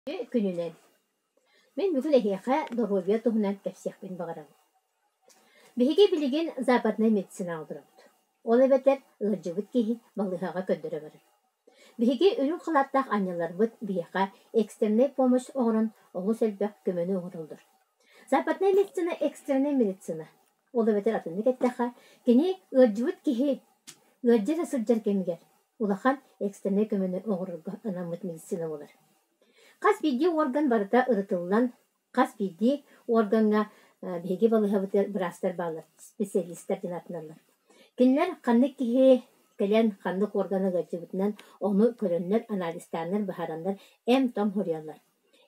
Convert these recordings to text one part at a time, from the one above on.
Күнүнэн. Мин бүгүн эһиэхэ доруобуйа туһунан кэпсиэхпин баҕарабын. Биһиги билигин западнай медицинаҕа олоробут. Ол эбэтэр ыалдьыбыт киһи балыыһаҕа көрдөрө барар. Биһиги үрүҥ халааттаах анньаларбыт биһиэхэ экстреннэй помощь оҥорон олус элбэх көмөнү оҥороллор. Западнай медицина экстреннэй медицина. Ол эбэтэр атыннык эттэххэ, кини ыалдьыбыт киһи ыалдьа эрэ сылдьар кэмигэр улахан экстреннэй көмөнү оҥорорго анаммыт медицина буолар. Хас биирдии орган барыта ырытыллан, хас биирдии органҥа биһиги балыыһабытыгар быраастар бааллар, специалистар диэн ааттаналлар. Кинилэр ханнык киһи кэлэн ханнык органы ыалдьыбытынан ону көрөннөр, анализтааннар, быһаараннар эм-том суруйаллар.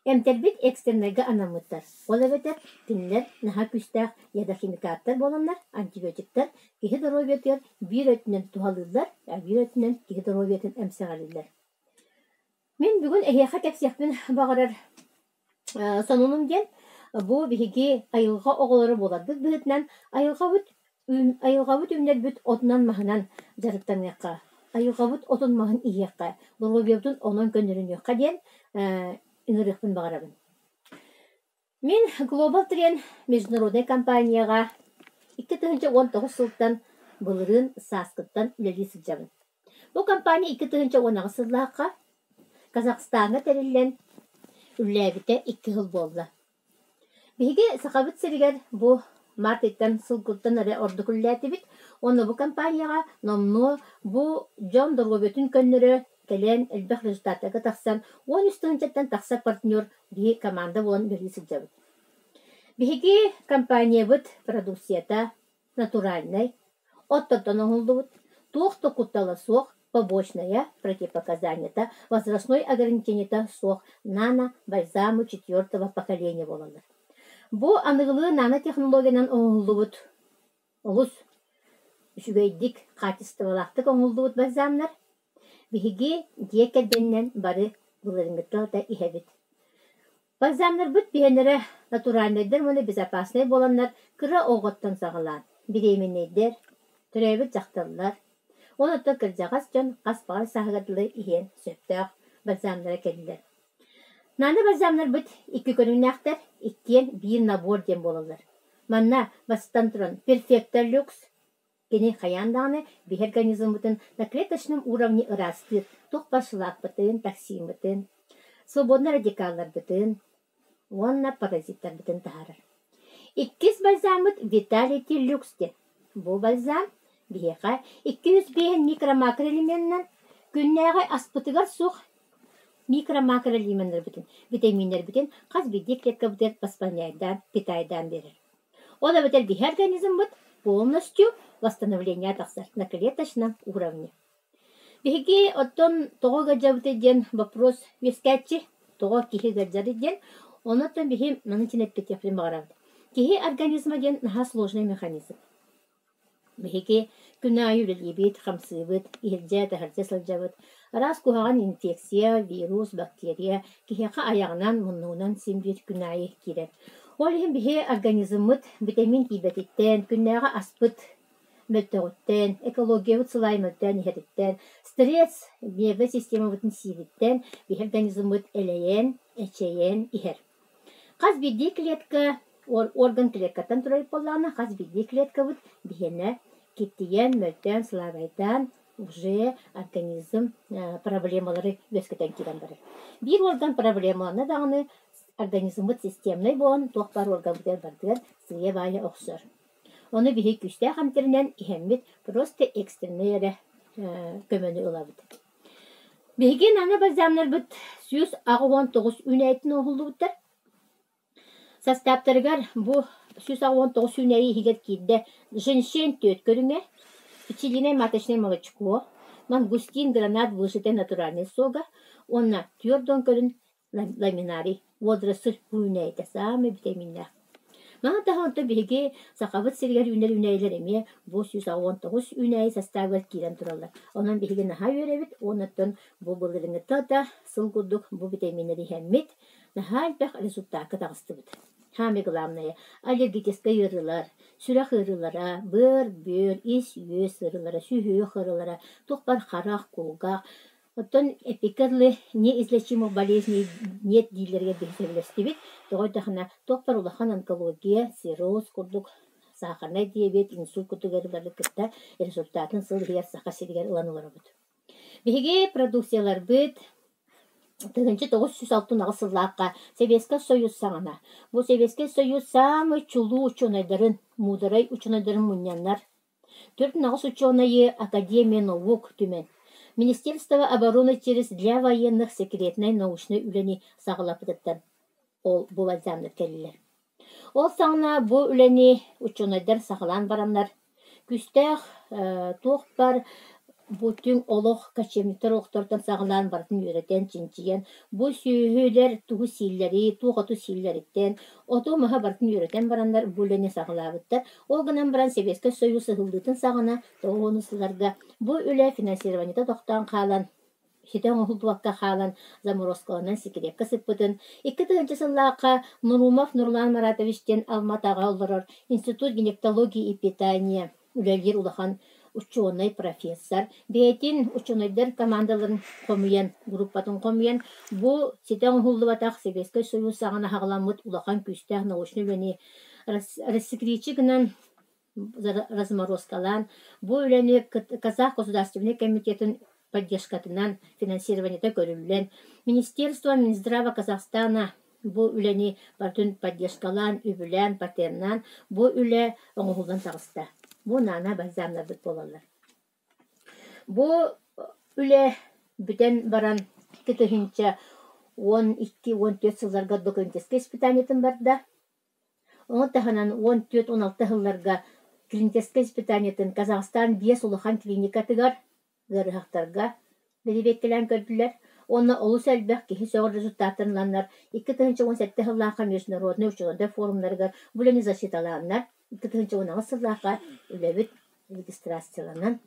Эмтэрбит экстреннайга анаммыттар. Ол эбэтэр кинилэр наһаа күүстээх ядохимикаттар буоланнар, антибиотиктар киһи доруобуйатыгар биир өттүнэн туһалыыллар, биир өттүнэн киһи доруобуйатын эмсэҕэлииллэр. Мин бүгүн эһиэхэ кэпсиэхпин баҕарар сонунум диэн, бу биһиги айылҕа оҕолоро буоларбыт быһыытынан айылҕабыт айылҕабыт үүннэрбит отунан-маһынан дьарыктаныахха, айылҕабыт отун-маһын иһиэххэ, доруобуйабытын онон көннөрүнүөххэ диэн ыҥырыахпын баҕарабын. Мин Global Trend международнай компанияҕа 2019 сылтан былырыын сааскыттан үлэлии сылдьабын. Бу компания 2018 сыллаахха Казахстаҥҥа тэриллэн үлэлээбитэ 2 сыл буолла. Биһиги Сахабыт сиригэр бу март ыйтан сылгыттан эрэ ордук үлэлээтибит уонна бу компанияҕа номнуо бу дьон доруобуйатын көннөрө кэлэн элбэх результаттарга тахсан 13 тыһыынчаттан тахса партнер биһи команда буолан үлэлии сылдьабыт. Биһиги компаниябыт продукцията натуральнай, оттортон оҥоһуллубут, туох да куттала суох, побочная противопоказаниета, возрастной ограничениета суох нано-бальзамы четвертого поколения буолаллар. Бу аныгылыы нанотехнологиянан оҥоһуллубут олус үчүгэйдик, хаачыстыбалаахтык оҥоһуллубут бальзамнар биһиги дьиэ кэргэнинэн бары былырыыҥҥыттан да иһэбит. Бальзамнарбыт биһиэннэрэ натуральнайдар уонна безопаснай буоланнар кыра оҕоттон саҕалаан беременнэйдэр, төрөөбүт дьахталлар, уонна оттон кырдьаҕас дьон хас баҕар сааһыгар дылы иһиэн сөптөөх бальзамнара кэллилэр. Нано бальзамнарбыт икки көрүҥнээхтэр, иккиэн биир набор диэн буолаллар. Манна бастатан туран Perfecto Lux кини хайаан даҕаны биһи организммытын на клеточном уровне ыраастыыр, туох баар шлакпытын, токсиммытын, свободнай радикалларбытын уонна паразиттарбытын таһаарар. Иккис бальзаммыт Vitality Lux диэн. Бу бальзам биһиэхэ 205 микро-макроэлеменынан күннээҕи аспытыгар суох микро-макроэлеменнарбытын, витаминнарбытын хас биирдии клеткабытыгар восполняйдаан, питайдаан биэрэр. Ол эбэтэр биһи организммыт полностью восстановление тахсар на клеточном уровне. Биһиги оттон тоҕо ыалдьабытый диэн вопрос үөскээччи, тоҕо киһи ыалдьарый диэн, онон биһи маны син эппитиэхпин баҕарабыт. Киһи организма диэн наһаа сложный механизм. Биһиги күн аайы үлэлиибит, хамсыыбыт, иһирдьэ-таһырдьа сылдьабыт. Араас куһаҕан инфекция, вирус, бактерия киһиэхэ айаҕынан, муннугунан син биир күн аайы киирэр. Ол иһин биһи организммыт витамин тиийбэтиттэн, күннээҕи аспыт мөлтөҕүттэн, экологиябыт сылаай мөлтөөн иһэриттэн, стресс, нервнэй системабытын сиириттэн биһи организммыт элэйэн, эчэйэн иһэр. Хас биирдии клетка орган клеткаттан турар буоллаҕына, хас биирдии клеткабыт биһиэнэ киртийэн, мөлтөөн, сылаабайдаан уже организм проблемалары үөскэтэн киирэн барар. Биир орган проблемалана даҕаны организммыт системнай буолан туох баар органбытыгар барытыгар сыыйа-баайа охсор. Ону биһиги күүстээх эмтэринэн иһэммит просто экстреннэй эрэ көмөнү ылабыт. Биһиги нано бальзамнарбыт 189 үүнээйитин оҥоһуллубуттар. Састааптарыгар бу 189 үүнээйи иһигэр киирдэ женьшень түөрт көрүҥэ, пчелиное маточное молочко, мангустин гранат выжатый натуральный сога уонна түөрт уон көрүн ламинарий водоросль үүнээйитэ саамай битэмииннээх. Маны таһынан оттон биһиги Сахабыт сиригэр үүнэр үүнээйилэр эмиэ бу 189 үүнээйи састаабыгар киирэн тураллар. Онон биһиги наһаа үөрэбит уонна оттон бу былырыыҥҥыта да сыл курдук бу битэмииннэри иһэммит наһаа элбэх результакка таҕыстыбыт. Самое главное аллергическай ыарыылар, сүрэх ыарыылара, быар, бүөр, ис-үөс ыарыылара, сүһүөх ыарыылара, туох баар харах, кулгаах. Оттон эппиккэ дылы неизлечимых болезней нет дииллэригэр биһи сөбүлэстибит. Тоҕо диэтэххинэ, туох баар улахан онкология, цирроз курдук сахарнай диабет, инсульт курдук ыарыылары кытта результатын сыл иһигэр Саха сиригэр ылан олоробут. Биһиги продукцияларбыт 1968 сыллаахха Сэбиэскэй Союз саҕана бу Сэбиэскэй Союз саамай чулуу учуонайдарын, муударай учуонайдарын мунньаннар 48 учуонайы Академия наук түмэн, Министерство обороны через для военных секретнай научнай үлэни саҕалаппытыттан ол бу бальзамнар кэллилэр. Ол саҕана бу үлэни учуонайдар саҕалаан бараннар, күүстээх туох баар бу түҥ олох кочевниктар олохторуттан саҕалаан барытын үөрэтэн, чинчийэн, бу сүөһүлэр тугу сииллэрий, туох оту сииллэриттэн, оту-маһы барытын үөрэтэн бараннар бу үлэни саҕалаабыттар. Ол гынан баран Сэбиэскэй Союз ыһыллыытын саҕана 90 сылларга бу үлэ финансированиета тохтоон хаалан, ситэ оҥоһуллубакка хаалан заморозкаланан секреккэ сыппытын, 2000 сыллаахха Нурумов Нурлан Маратович диэн Алма-Атаҕа олорор Институт гинекологии и питания үлэлиир улахан учуонай профессор бэйэтин учуонайдар командаларын хомуйан, группатын хомуйан, бу ситэ оҥоһуллубатах Сэбиэскэй Союз саҕана саҕаламмыт улахан күүстээх научнай үлэни рассекречи гынан разморозкалаан, бу үлэни Казах государственнай комитетын поддержкатынан финансированиета көрүллэн, Министерство Минздрава Казахстана бу үлэни барытын поддержкалаан, үбүлээн, патеннаан бу үлэ оҥоһуллан таҕыста. Бу наана бальзамнарбыт буолаллар. Бу үлэ бүтэн баран 2012-14 сылларга документическай испытаниетын барда. Ону таһынан 14-16 сылларга клиническэй испытаниетын Казахстан биэс улахан клиникатыгар ыарыһахтарга бэрэбиэркэлээн көрдүлэр уонна олус элбэх киһи сөҕөр результаттарын ыланнар 2017 сыллаахха международнай учуонайдар форумнарыгар бу үлэни защиталааннар 2018 сыллаахха үлэбит регистрацияланан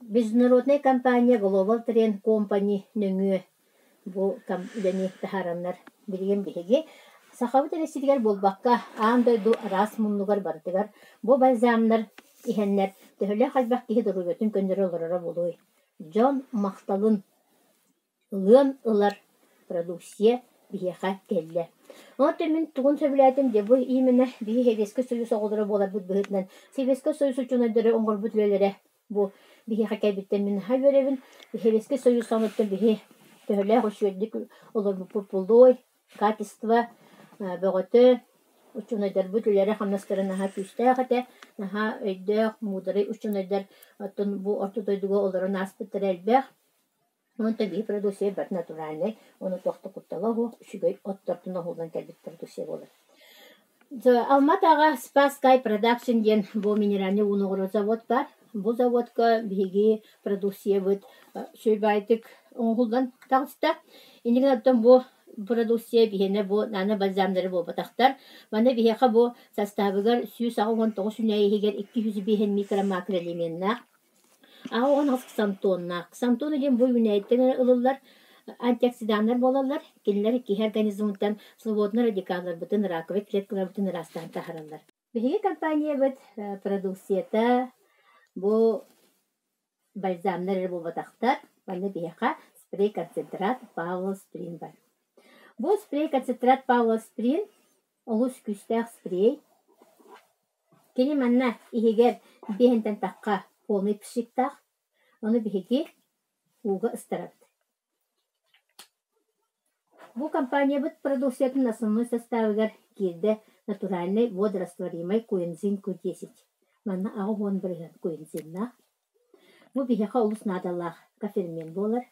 международнай компания Global Trend Company нөҥүө Бу үлэни таһаараннар билигин биһиги Сахабыт эрэ сиригэр буолбакка, аан дойду араас муннугар барытыгар бу бальзамнар иһэннэр төһөлөөх элбэх киһи доруобуйатын көннөрө олороро буолуой? Дьон махталын ылыан ылар продукция биһиэхэ кэллэ. Онтон мин тугун сөбүлээтим дьэ бу именно биһи Сэбиэскэй Союз оҕолоро буоларбыт быһыытынан Сэбиэскэй Союз учуонайдара оҥорбут үлэлэрэ Бу биһиэхэ кэлбиттэн мин наһаа үөрэбин. Сэбиэскэй Союз саҕалыттан биһи төһөлөөх үчүгэйдик олорбуппут буолуой, качество бөҕөтө, учуонайдарбыт үлэлэрэ-хамнастара наһаа күүстээх этэ, наһаа өйдөөх, муударай учуонайдар оттон бу орто дойдуга олорон ааспыттара элбэх. Онтон биһи продукция барыта натуральнай, уонна туох да куттала суох, үчүгэй оттортон оһуулан кэлбит продукция буолар. Алма-Атаҕа Спасскай Продакшн диэн бу минеральный ууну оҥорор завод баар. Бу заводка биһиги продукциябыт сүрбаайдык оҥоһуллан таҕыста. Иннигин оттон бу продукция биһиэнэ бу нано бальзамнары буолбатахтар. Манна биһиэхэ бу састаабыгар 189 үүнээйи иһигэр 205 микро-макроэлеменнаах Аҕа ксантоннаах. Ксантон диэн бу үүнээйиттэн эрэ ылыллар антиоксиданнар буолаллар. Кинилэр киһи организмыттан свободнай радикалларбытын, раковай клеткаларбытын ыраастаан таһаараллар. Биһиги компаниябыт продукцията бу бальзамнар эрэ буолбатахтар. Манна биһиэхэ спрей-концентрат Павлов Сприн бар. Бу спрей-концентрат Павлов Сприн олус күүстээх спрей. Кини манна иһигэр биэһинтэн тахха полный пшиктаах, ону биһиги ууга ыстарабыт. Бу компаниябыт продукциятын основной составыгар киирдэ натуральный водорастворимый коэнзим Q10. Манна 80% коэнзимнаах. Бу биһиэхэ олус наадалаах кофермент буолар.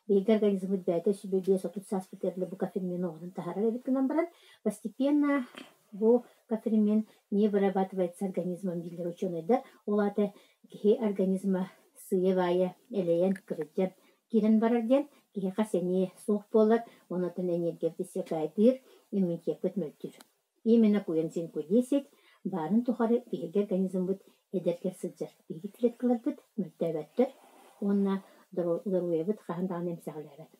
Биһиги организммыт бэйэтэ сүбэ 5-30 сааспыт эрэ бу кофермены оҥорон таһаарар эбит гынан баран, постепенно бу кофермент не вырабатывается организмом дииллэр учуонайдар. Ол аата киһи организма сыыйа-баайа элэйэн, кырдьан киирэн барар диэн киһиэхэ сэниэ суох буолар, онтон энергиябыт иссякайдыыр, иммунитеппыт мөлтүүр. Именно коэнзим Q10 баарын тухары биһиги организммыт эдэргэр сылдьар. Биһиги клеткаларбыт мөлтөөбөттөр уонна доруобуйабыт хаһан даҕаны эмсэҕэлээбэт.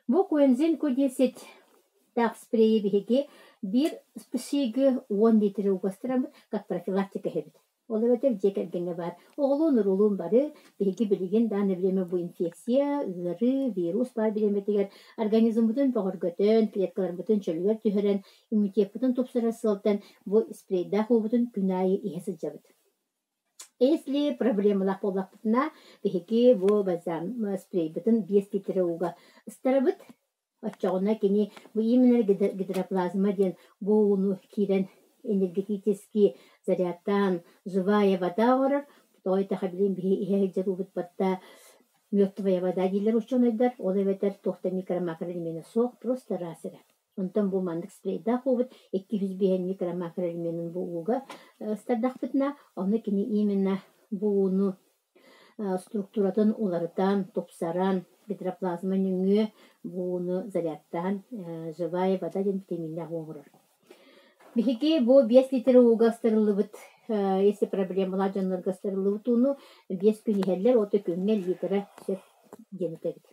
Бу коэнзим Q10 таах спрейи биһиги биир спшиги 10 литр угастыраммыт как профилактика иһэбит. Ол эбэтэр дьиэ кэргэҥҥэ баар оҕолуун-уруулуун бары биһиги билигин даҕаны бириэмэ бу инфекция, ыарыы, вирус баар бириэмэтигэр организммытын бөҕөргөтөн, клеткаларбытын чөлүгэр түһэрэн, иммунитеппытын тупсарар сыалтан бу спрейдээх уубутун күн аайы иһэ сылдьабыт. Если проблемалаах буоллахпытына, биһиги бу бальзам спрейбытын 5 литр ууга ыстарабыт. Оччоҕуна кини бу именно гидроплазма диэн бу ууну киирэн энергетически зарядтаан живая вода оҥорор. Тоҕо диэтэххэ билигин биһи иһэ сылдьар уубут барыта мертвая вода дииллэр учуонайдар. Ол эбэтэр туох да микро-макроэлемена суох, просто ыраас эрэ. Онтон бу маннык спрейдаах уубут 205 микро-макроэлеменын бу ууга ыстардахпытына, ону кини именно бу ууну структуратын уларытан, тупсаран, гидроплазма нөҥүө бу ууну зарядтаан живая вода диэн витаминнаах уу оҥорор. Биһиги бу 5 литр ууга ыстарыллыбыт, если проблемалаах дьоннорго ыстарыллыбыт ууну 5 күн иһэллэр, уонна күҥҥэ литра сөп диэн этэбит.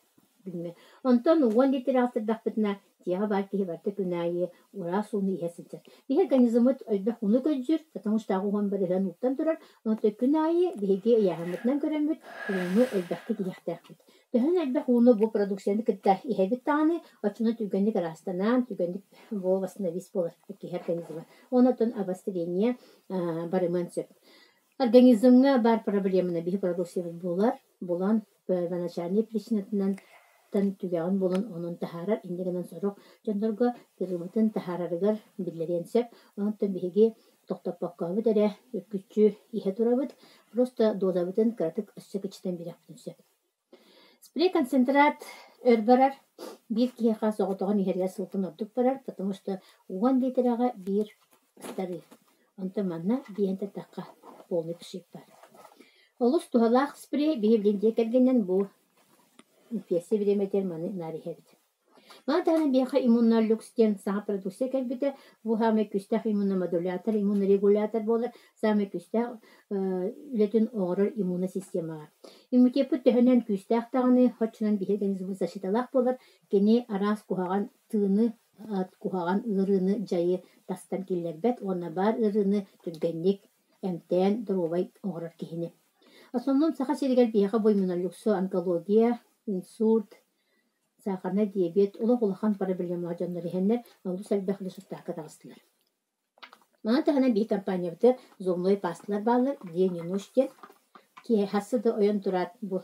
Онтон 10 литр астардахпытына, дьиэҕэ баар киһи барыта күн аайы ыраас ууну иһэ сылдьар. Биһи организммыт элбэх ууну көрдүүр, потому что уһун барыһан ууттан турар. Онтон күн аайы биһиги ыйааһыммытынан көрөммүт, ууну элбэхтик иһиэхтээхпит. Төһөн элбэх ууну бу продукцияны кытта иһэбит даҕаны, оччону түргэнник ыраастанан, түргэнник бу восстановить буолар киһи организма. Онтон обострение барыман сөп. Организмҥа баар проблеманы биһи продукциябыт булар, булан первоначальнай причинатынан түгэҕин булан онон таһаарар, инньэ гынан сорох дьоннорго ыарыыбытын таһаарарыгар биллэриэн сөп. Онтон биһиги тохтоппоккобут эрэ үргүччү иһэ турабыт, просто дозабытын кыратык өссө кыччатан биэриэхпитин сөп. Спрей-концентрат өр барар, биир киһиэхэ соҕотоҕун иһэригэр сылтан ордук барар, потому что 10 литрэҕэ биир ыстарыы. Онтон манна биэһин таттахха полный пшик баар. Олус туһалаах спрей биһи билигин дьиэ кэргэнинэн бу инфекция бириэмэтигэр маны наар иһэбит. Маны таһынан биһиэхэ иммунолюкс диэн саҥа продукция кэлбитэ. Бу саамай күүстээх иммуномодулятор, иммунорегулятор буолар. Саамай күүстээх үлэтин оҥорор иммуносистемаҕа. Иммунитеппыт төһөнөн күүстээх даҕаны, оччонон биһиги организммыт защиталаах буолар. Кини араас куһаҕан тыыны, куһаҕан ыарыыны, дьайы тастан киллэрбэт уонна баар ыарыыны түргэнник эмтээн доруобай оҥорор киһини. Основном Саха сиригэр биһиэхэ бу иммунолюксу онкология, инсульт, саахарнай диабет олох улахан проблемалаах дьоннор иһэннэр олус элбэх результакка таҕыстылар. Маны таһынан биһи компаниябытыгар зубной пасталар бааллар день и ночь диэн. Киэһэ хассы да ойон тураат бу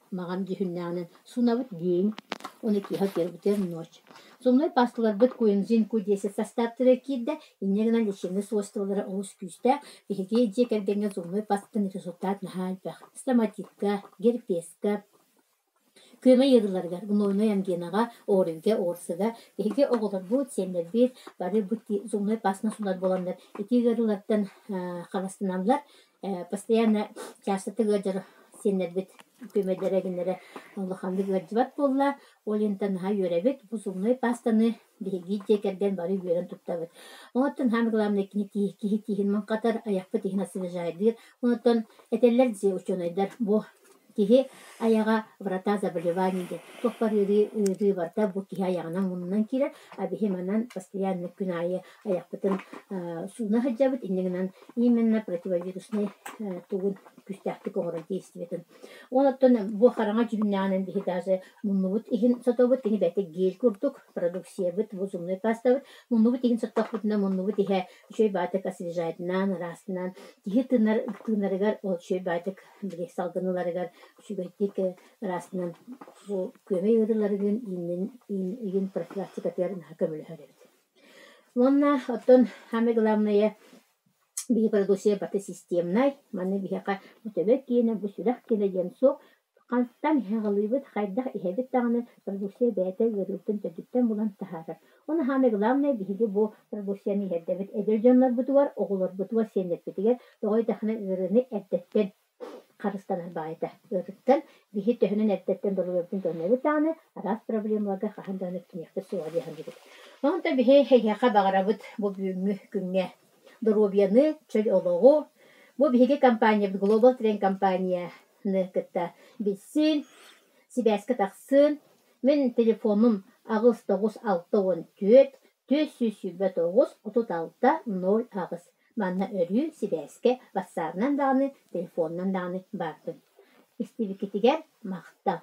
маҕан дьүһүннээҕинэн суунабыт день, уонна киэһэ утуйарбытыгар ночь. Зубной пасталарбыт коэнзим Q10 састааптара киирдэ, инньэ гынан лечебнай свойстволара олус күүстээх. Биһиги дьиэ кэргэҥҥэ зубной пастаттан результат наһаа элбэх. Стоматитка, герпеска, Күөмэй ыарыыларыгар, гнойнай ангинаҕа, ОРВИ-гэ, ОРС-га биһиги оҕолорбут, сиэннэрбит бары бу зубной пастаны сунар буоланнар ити ыарыылартан харыстаналлар. Постоянно чаастатык ыалдьар сиэннэрбит күөмэйдэрэ игиннэрэ улаханнык ыалдьыбат буолла. Ол иһин наһаа үөрэбит. Бу зубной пастаны биһиги дьиэ кэргэн бары үөрэн туттабыт. Оттон самое главное кини киһи тииһин маҥхатар, айахпыт иһин освежайдыыр. Онтон этэллэр дьиэ учуонайдар бу Киһи айаҕа врата заболеваний диэн туох бар ыарыы ыарыы барыта бу киһи айаҕынан муннунан киирэр, а биһи манан постоянно күн аайы айахпытын сууна сылдьабыт, инньэ гынан именно противовируснай тугун күүстээхтик оҥорор действиетын. Ол оттон бу хараҥа дьүһүннээҕинэн биһи даже муннубут иһин сотобут, кини бэйэтэ гель курдук продукциябыт, бу зубной пастабыт, муннубут иһин соттохпутуна муннубут иһэ үчүгэй баҕайытык освежайтынан, ыраастынан киһи тыынар тыынарыгар ол үчүгэй баҕайытык били салгын ыларыгар үчүгэйдик ыраастынан бу күөмэй ыарыыларыгын иинин профилактикатыгар наһаа көмөлөһөр эбит. Уонна оттон самое главное биһи продукция барыта системнай, манна биһиэхэ бу төбө киэнэ, бу сүрэх киэнэ диэн суох. Хантан иһэҕэлиибит, хайдах иһэбит даҕаны продукция бэйэтэ ыарыытын төрдүттэн булан таһаарар. Уонна самое главное биһиги бу продукцияны иһэрдэбит эдэр дьоннорбутугар, оҕолорбутугар, сиэннэрбитигэр тоҕо диэтэххинэ ыарыыны эрдэттэн харыстанар баайда. Ыарыыттан биһи төһөнөн эрдэттэн доруобуйабытын көрүнэбит даҕаны, араас проблемаларга хаһан даҕаны үктэниэхпит суоҕа дии саныыбыт. Онтон биһи эһиэхэ баҕарабыт бу бүгүҥҥү күҥҥэ доруобуйаны, чөл олоҕу. Бу биһиги компаниябыт Global Trend компанияны кытта билсин, сибээскэ тахсын. Мин телефонум 8 9 64 429 36 08. Манна өрүү сибээскэ ватсабынан даҕаны, телефонунан даҕаны баарбын. Истибиккитигэр махтал.